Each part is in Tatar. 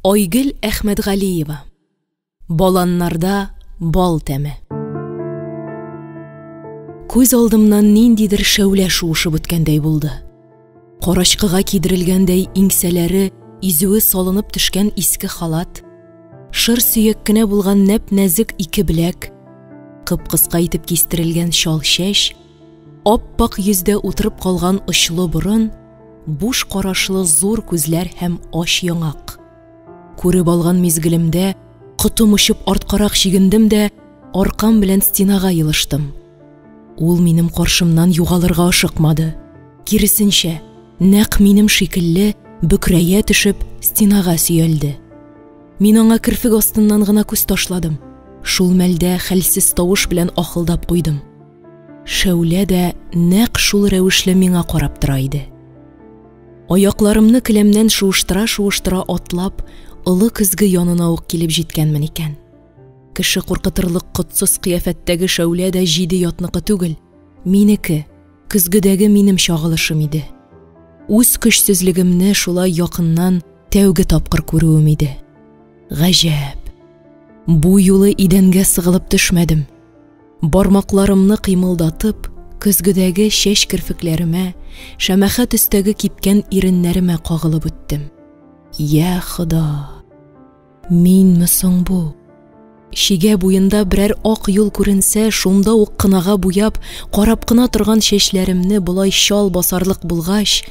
Айгөл Әхмәтгалиева. Баланнарда бал тәме. Күз алдымнан ниндидер шәүлә шуышып үткәндәй булды. Карачкыга кидерелгәндәй иңсәләре, изүе салынып төшкән иске халат, шыр сөяк кенә булган нәп-нәзек ике беләк, кып-кыска итеп кистерелгән чал чәч, ап-ак йөздә утырып калган очлы борын, буш карашлы зур күзләр һәм ач яңак. Күреп алган мизгелемдә котым очып арткарак чигендем дә аркам белән стенага елыштым. Ул минем каршымнан югалырга ашыкмады. Киресенчә, нәкъ минем шикелле бөкрәя төшеп стенага сөялде. Мин аңа керфек астыннан гына күз ташладым. Шул мәлдә хәлсез тавыш белән ахылдап куйдым. Шәүлә дә нәкъ шул рәвешле миңа карап тора иде. Аякларымны келәмнән шуыштыра-шуыштыра атлап, олы көзге янына ук килеп җиткәнмен икән. Кеше куркытырлык котсыз кыяфәттәге шәүлә дә җиде ятныкы түгел, минеке, көзгедәге минем чагылышым иде. Үз көчсезлегемне шулай якыннан тәүге тапкыр күрүем иде. Гаҗәп! Бу юлы идәнгә сыгылып төшмәдем. Бармакларымны кыймылдатып, көзгедәге чәч керфекләремә, шәмәхә төстәге кипкән иреннәремә кагылып үттем. Йә Хода! Минме соң бу? Чигә буенда берәр ак юл күренсә, шунда ук кынага буяп, карап кына торган чәчләремне болай чал басарлык булгач,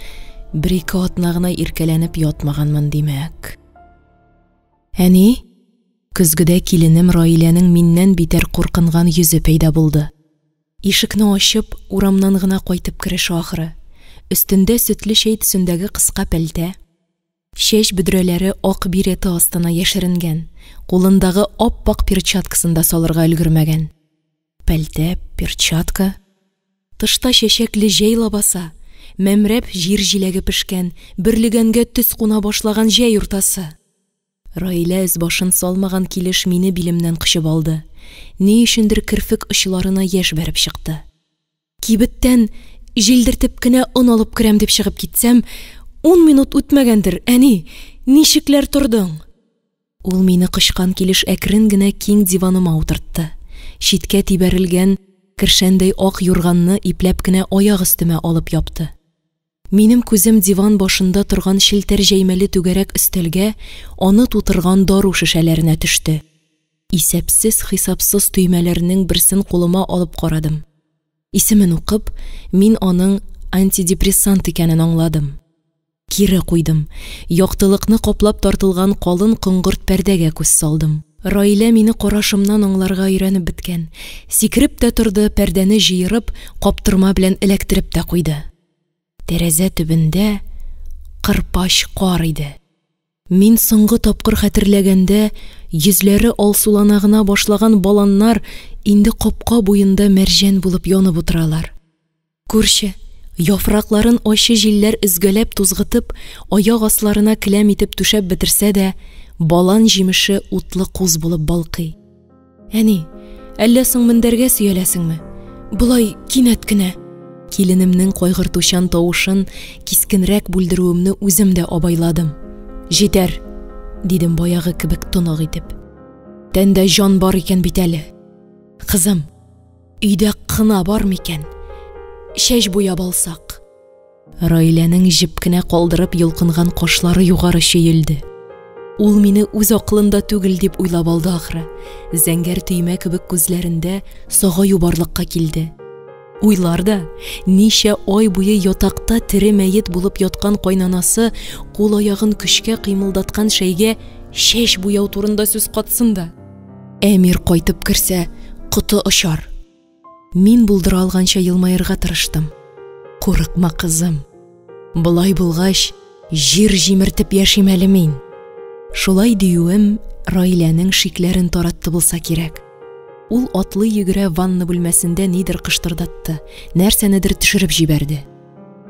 бер-ике атна гына иркәләнеп ятмаганмын, димәк. Әни? Көзгедә киленем Раиләнең миннән битәр куркынган йөзе пәйда булды. Ишекне ачып, урамнан гына кайтып кереше ахры. Өстендә сөтле чәй төсендәге кыска пәлтә. Чәч бөдрәләре ак береты астына яшеренгән, кулындагы ап-ак перчаткасын да салырга өлгермәгән. Пәлтә, перчатка. Тышта чәчәкле җәй лабаса, мәмрәп җир җиләге пешкән, бөрлегәнгә төс куна башлаган җәй уртасы. Раилә өс-башын салмаган килеш мине билемнән кочып алды. Ни өчендер керфек очларына яшь бәреп чыкты. Кибеттән җилдертеп кенә он алып керәм дип чыгып китсәм, ун минут үтмәгәндер, әни, ничекләр тордың? Ул мине кочкан килеш әкрен генә киң диваныма утыртты. Читкә тибәрелгән кершәндәй ак юрганны ипләп кенә аяк өстемә алып япты. Минем күзем диван башында торган челтәр җәймәле түгәрәк өстәлгә, аны тутырган дару шешәләренә төште. Исәпсез-хисапсыз төймәләрнең берсен кулыма алып карадым. Исемен укып, мин аның антидепрессант икәнен аңладым. Кире куйдым, яктылыкны каплап тартылган калын коңгырт пәрдәгә күз салдым. Раилә мине карашымнан аңларга өйрәнеп беткән. Сикереп тә торды, пәрдәне җыерып, каптырма белән эләктереп тә куйды. Тәрәзә төбендә кырпач кар иде. Мин соңгы тапкыр хәтерләгәндә, йөзләре алсулана гына башлаган баланнар инде капка буенда мәрҗән булып янып утыралар. Күрче, яфракларын ачы җилләр өзгәләп тузгытып, аяк асларына келәм итеп түшәп бетерсә дә, балан җимеше утлы куз булып балкый. Әни, әллә соң мендәргә сөяләсеңме? Болай кинәт кенә. Киленемнең кайгыртучан тавышын кискенрәк бүлдерүемне үзем дә абайладым. Җитәр, дидем баягы кебек тонык итеп. Тәндә җан бар икән бит әле. Кызым, өйдә кына бар микән? Чәч буяп алсак. Раиләнең җеп кенә калдырып йолкынган кашлары югары чөелде. Ул мине үз акылында түгел дип уйлап алды ахры. Зәңгәр төймә кебек күзләрендә сагаю барлыкка килде. Уйлар да, ничә ай буе ятакта тере мәет булып яткан кайнанасы кул-аягын көчкә кыймылдаткан шәйгә чәч буяу турында сүз катсын да. Әмир кайтып керсә, коты очар. Мин булдыра алганча елмаерга тырыштым. Курыкма, кызым. Болай булгач, җир җимертеп яшим әле мин. Шулай диюем Раиләнең шикләрен таратты булса кирәк. Ул атлый-йөгерә ванна бүлмәсендә нидер кыштырдатты, нәрсәнедер төшереп җибәрде.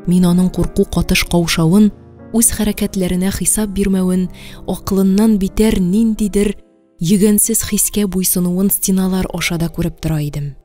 Мин аның курку катыш каушавын, үз хәрәкәтләренә хисап бирмәвен, акылыннан битәр ниндидер йөгәнсез хискә буйсынуын стеналар аша да күреп тора идем.